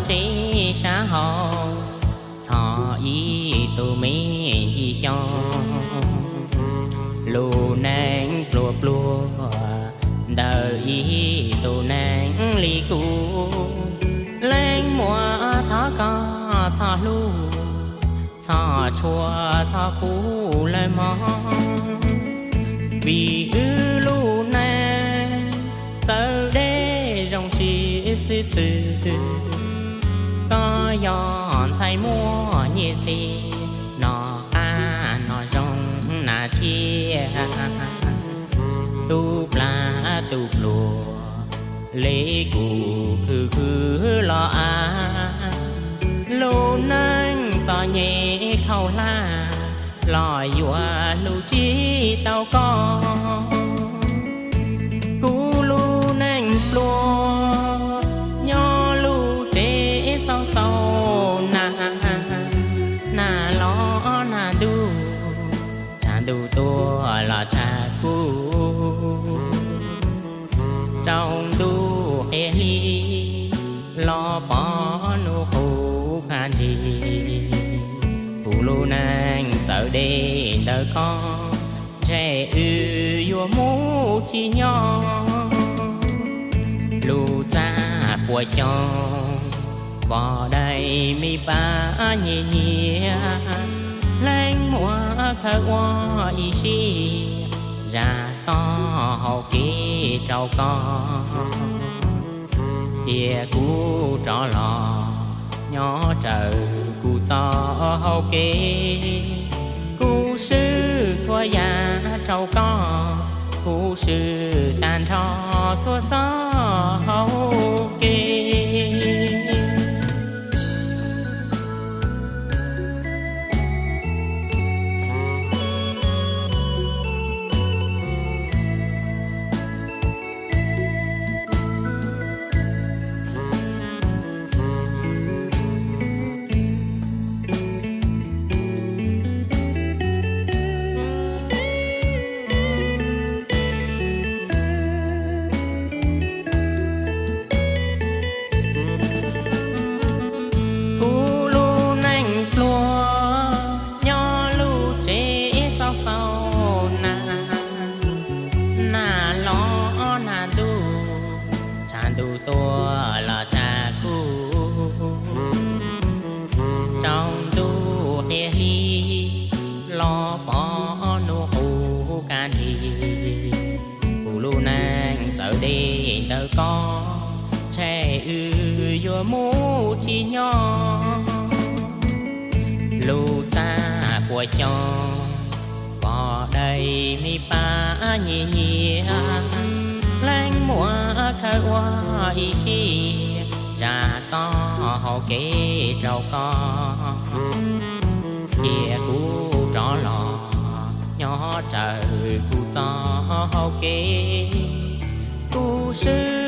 tsev sab hauv, txog ib tug me ntsis xyoo. Lub neej pluag pluag ntawm ib tug neeg li kuv, leej muam thov koj txhob hlub, txhob tshua, txhob kuv lawv mob. Vim wb lub neej txawv deb zoo tsis xwb xwm, koj yog ntxhais muaj nyiaj txiag, noj qab noj zoo nas tsiaj, tu plag tu pluag li kuv khwv khwv los av. Lub neej txom nyem khaus hlab los yuav hlub tsis tau koj. Kuv lub neej pluag nyob lub tsev xauj xauj nas, nas los nas ntuj, tshav ntuj tuaj los tshav kuv, tsaus ntuj qia hli los pom nub qub qab nrig. Kuv lub neej txawv deb ntawm koj, ntshe wb yuav mus tsis nyob. Lub txaj puas xyoo pom dai me pab nyiam nyiam, leej muam khawb ua ib siab zam txoj hau kev rau koj. Cia kuv rov los nyob raws kuv txoj hau kev, kuv swb txhua yam rau koj, kuv swb tag nrho txhua txoj hau kev. Kuv lub neej pluag nyob lub tsev xauj xauj nas, nas los nas ntuj, tshav ntuj tuaj los tshav kuv, tsaus ntuj qia hli los pom nub qub qab nrig. Kuv lub neej txawv deb ntawm koj, ntshe wb yuav mus tsis nyob. Lub txaj puas xyoo pom dai me pab nyiam nyiam, leej muam khawb ua ib siab zam txoj hau kev rau koj. Cia kuv rov los nyob raws kuv txoj hau kev, kuv swb